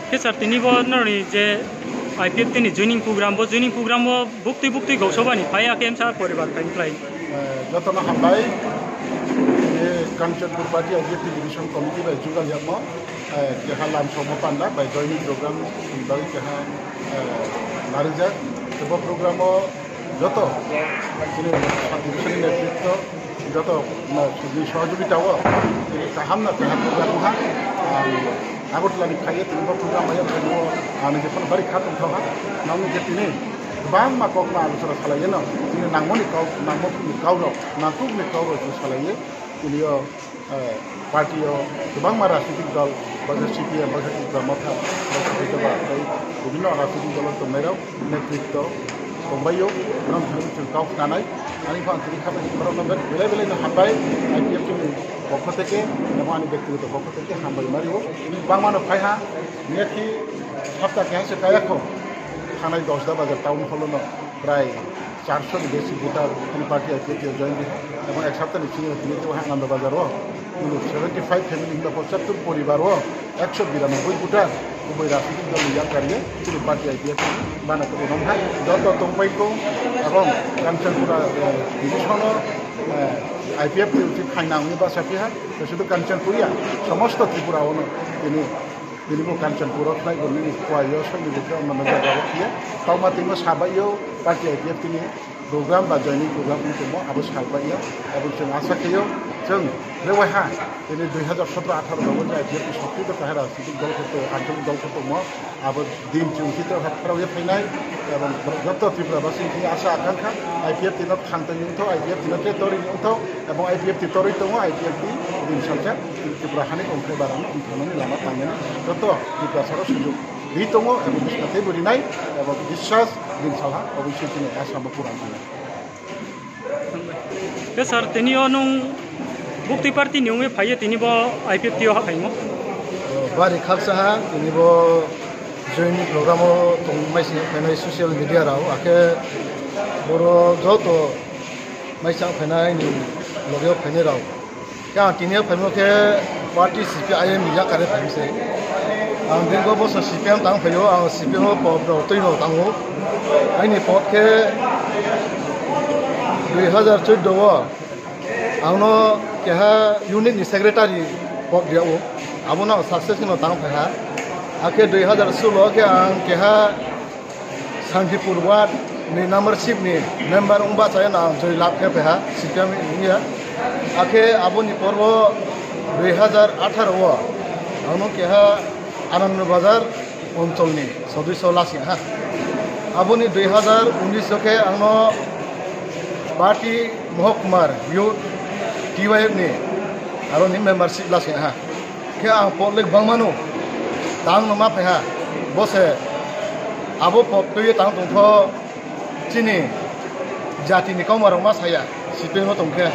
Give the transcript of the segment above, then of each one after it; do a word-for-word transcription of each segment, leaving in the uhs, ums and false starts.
Khe sir, tini bo norni je I P F T ni joining program, bo joining program bo buktui buktui Gausobani phai ya khe msa poribar phai khlai. Eh, jotono hambai. Tini Kanchanpur Party I P F T Division Committee bai jugal yamo, eh, keha lamsomo panda bai joining program ni bagwi keha, eh, narijak. Tei bo program o joto chini Shanti Mishon ni netritwo, joto, ma, ni sohojogita o tini kaham no keha program wngkha. Ang Agartala ni phaiye tini bo program maya phaibo ani jephano bari kha tongthokha. Nangni je tini kwbangma kokma aluchara salaiye no, tini nangmoni kok, nangmoni kok rok, nangkukni kok rok tini salaiye tini o eh, party o kwbangma rajnitik dol, baksa C P M, baksa Tipra Motha, baksa Bidhaba, tei bibhinno rajnitik dolo tongnairok netritwo tongbaio, norok thani chwng kok khnanai. Ani phan tini kha belai belai no hambai, I P F T ni pokho theke, ebo ani bektigoto pokho theke hambai mario. Bangmano phaiha, niyakhi hapta keha se kaya kho, thanai Dasda Bazar town hall no prai charso ni besi voter tini party I P F T o join di. Ebong ek sapta ni bisingo tini to Ananda Bazar o tini seventy five family hinba pochattor poribar o ekso biranoboi voter kubui rajnitik dol ni yakari tini party I P F T bana to nong hai. Joto tongpai kong ebong Kanchanpura, eh, division o, eh, I P F T uti khainang ni basa piha. Sudu Kanchanpur ya, somosto Tripura o no tini Tini bo Kanchanpur o khlai bo nini kuaio soi ni bwkha mano jaga o phiya. Tongma tini bo sabai o party I P F T ni program ba joining program wng tongmo abo salpai ya. Abo chwng asa khaio chwng rewai ha tini dui hazar sotro atharo rogo je I P F T ni sokti to kahera sidi dol khe to anchalik dol khe tongmo abo din chwng hito ha pharao ya phainai. Abo joto Tripura basi ni asa akankha I P F T no thang tong wngtho, I P F T no khe torwi wngtho, abo I P F T torwi tongo, I P F T din salsa. Tripura hani ongkhai barang ongkhaimani lama tangnani joto Tiprasarok sujuk ri tongo, abo bwskango teibo rinai, abo biswas din salha obo sitini Assam o puran tongo. Khe sir, tini o nwng buktwi party ni wngwi phaiye tini bo I P F T o ha phaimo? Bari khaksa ha tini bo joining program o tongmai se phainai social media rao, akhe boro joto mai chang phainai ni loge o phainai rao. Khe ang tini o phaimo khe party C P I M ni yakari phaimse. Ang dirgo bosor C P M tang phaio, ang C P M o pok rok twi rok tango. Aini pok khe dui hazar chuddo o ang no keha unit ni secretary pok dia o. Abo no ang success no tang phaiha. Akhe dui hazar solo khe ang keha Santipur ward ni membership ni member wngba chaya no ang joy lab khe paiha C P M wngya. Akhe aboni porbo dui hazar atharo o ang no keha Anand Bazar onchol ni sodisyo lasing ha. Aboni dui hazar unis o khe ang no party Mohok Kumar youth T Y F ni aro ni membership lasing ha. Khe ang pok le bangmano tang no ma phaiha. Bose abo pok twi tang tongkho chini jati ni kauma rok ma saya C P M o tongkhe.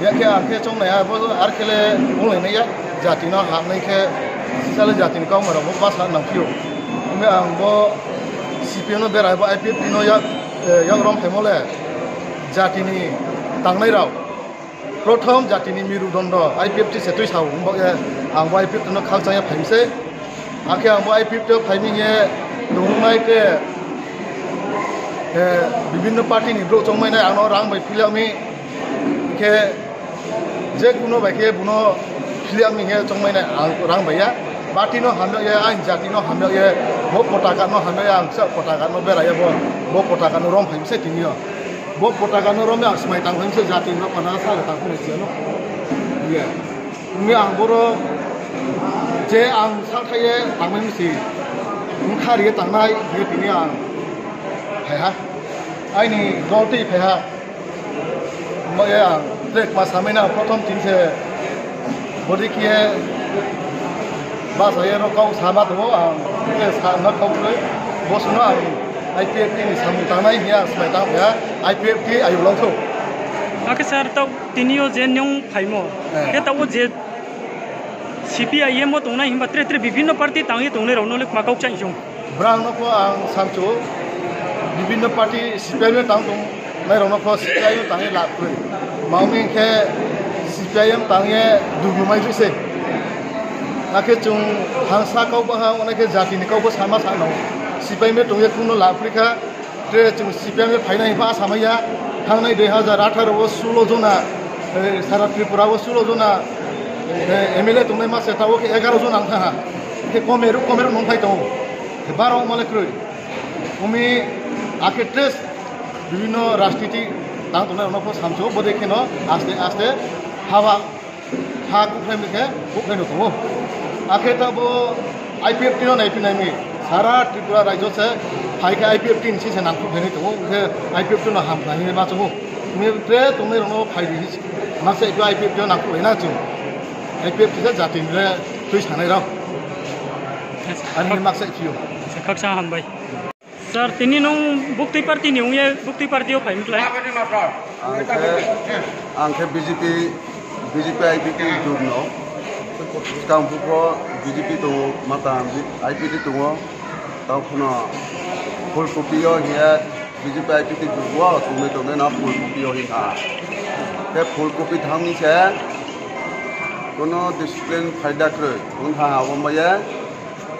Yakhe ang khe chongnai abo ar khe le wnglai nai ya jati no hamnai khe sisale jati ni kauma rok bo basa nang phio. Hwnwi ang bo C P M no berai bo I P F T no yak, eh, yak rom phaimo le jati ni tangnai rok. Prothom jatini mirudondo I P F T se twi sao, wngbo khe ang bo I P F T no khakchangya phaimse. Hakhe ang bo I P F T o phaiming ye nungnai khe, eh, bibinno party ni borok chongmai nai, ano rang bai philyak mi khe, je kuno bai khe bono philyak mi khe chongmai nai, ang rang bai ya. Party no hamyak ya, ang jati no hamyak ya, Bo potaka no hamya ang sa potaka no beraya bo, bo potaka no rom phaimse tinio. Bo potaka no rom ang smai tang phaimse jati no pana sa tang phaimse no. Iya. Ni ang boro je ang sa thaye tang phaimse. Ang khariye tangnai ye tini ang. Hai ha. Aini golti phai ha. Maya, trek ma samina prothom tin se bodi kiye basa ye rok kau sama to ang ke sa na kau le bosno ang I P F T ni samung tangnai hiya smai tang ya I P F T ayu long tho. Ake sir, tau tinio je nyong phaimo. Eh. Ke tau je C P I M o tongnai himba tre tre bibhinno party tangwi tongnai rok no le ma kau chang jong. Brang no pho ang samchu bibhinno party C P I M tang tong nai rok no pho C P I M tang ye lab kri. Mami khe C P I M tang ye dugu mai jui se. Akhe chung hangsa kau baha onai khe jati ni kau bo sama sa no. C P I M tong ye kuno lab kri kha. Tre chung C P M phainai hwnba asa maya, thangnai dui hazar atharo o sulo jona, eh, sara Tripura o sulo jona, eh, M L A tongnai masa ta o khe egaro jona wngkha ha. Khe komeru, komeru nongphai tongo. Khe baro wngmale kwrwi. Umi akhe tres bibhinno rajniti tang tongnai rokno pho samsio, bodei kheno aste aste haba ha kuphai mui khe kuphai no tongo. Akhe ta bo I P F T no nai phi nai mi. Sara Tripura rajyo se phai khe I P F T ni si se nang kuphai nai tongo. Khe I P F T no ham khlai nai ma chungo. Mi tre tongnai rok no phai di. Maksa I P F T no nang kuphai na chung. I P F T se jati ni le twi sanai rok. Ani maksa I P F T o. Khaksa hambai. Sir, tini nung buktui party ni wngya, buktui party o phai mklai? Ang khe, ang khe B J P, B J P I P T jurno. Skang bukro B J P tongo, mata I P T tongo. Tao phuno full copy o hiya B J P I P T jurbo, tongwi tongwi no full copy o hinkha. Khe full copy thangni se kono discipline phaida kwrwi wngkha, abo maya.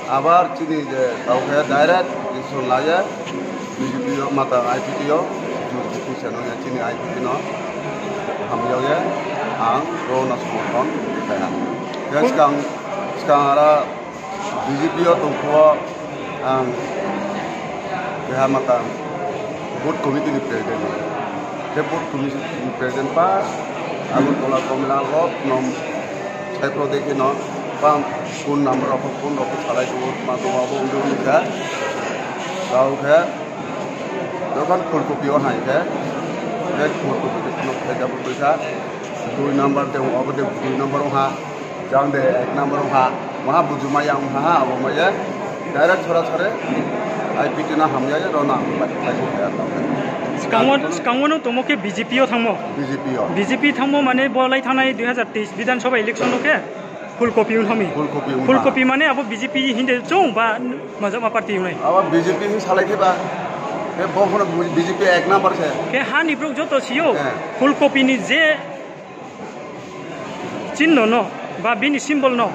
Abar chini je tao khe direct decision laiya B J P o mata I P T o jur J P seno ya chini I P T no hamya ya ang ro na somorthon kaiha. Ya skang skang ara B J P o tongkho ang keha mata booth committee ni president. Khe booth committee ni president pa Agartala Komla Lok nom Saipro dekhe no, pam phone number rok, phone rok salai tongo, ma tongo, abo undi undi khe. Tao khe, jokhon full copy o hai khe, khe full copy khe phunuk khe jabo twi kha. Dui number de, abo de dui number o ha, jang de ek number o ha, maha buju maya wng ha, abo maya. Direct sorasori I P T no hamya ya, rona ang bai, bai, bai, bai, bai. Skangmo, skangmo no tomo khe B J P o thangmo? B J P o. B J P thangmo mane bo lai thangnai dui hazar teis Bidhan Sabha election no khe full copy wng thangmi? Full copy wng thang. Full copy mane abo B J P hinde chong ba majakma party wngnai? Abo B J P hin salai khe ba. Khe bo hono B J P ek number se. Khe hani borok joto sio. Eh. Full copy ni je chinno no ba bini symbol no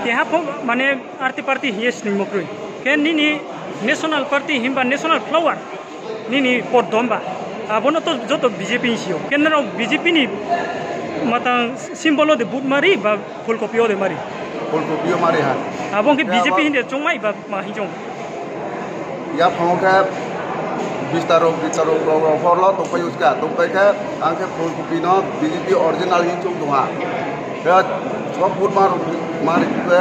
keha pho mane arti party hiye sningmo kroi. Khe nini national party himba national flower nini poddom ba abono to joto B J P ni sio. Khe norok B J P ni matang symbol o de vote mari ba full copy o de mari? Full copy o mari ha. Abo hwnkhe khe B J P abo hinde chongmai ba ma hinchong? Yaphango khe bistarok, bistarok rok, rok horlo tongpai uska, tongpai khe ang khe full copy no B J P original hin chung tongha. Khe sok vote ma rok, ma rikhe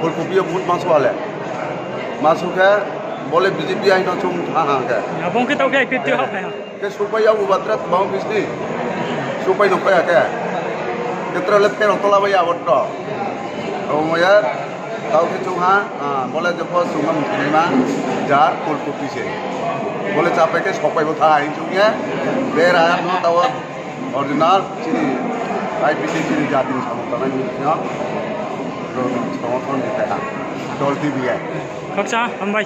full copy o vote ma suale. Ma sukhe bole B J P aino chung tha ha khe. Abo hwnkhe tao khe I P F T o hap hai ha. Khe supai yago batra bang bisni. Supai no paya khe. Ketra le pero tola bai abot to. Omo ya, tao khe chungha, ah, bole jepho chungha mukhinima, jar full copy se. Bole chapai khe sokpai bo tha hai chungya. Bera no tao original chini I P T chini jati ni samung tanai ni no. Ro no samung thon ni kha. Dol T V ya. Khaksa, hambai.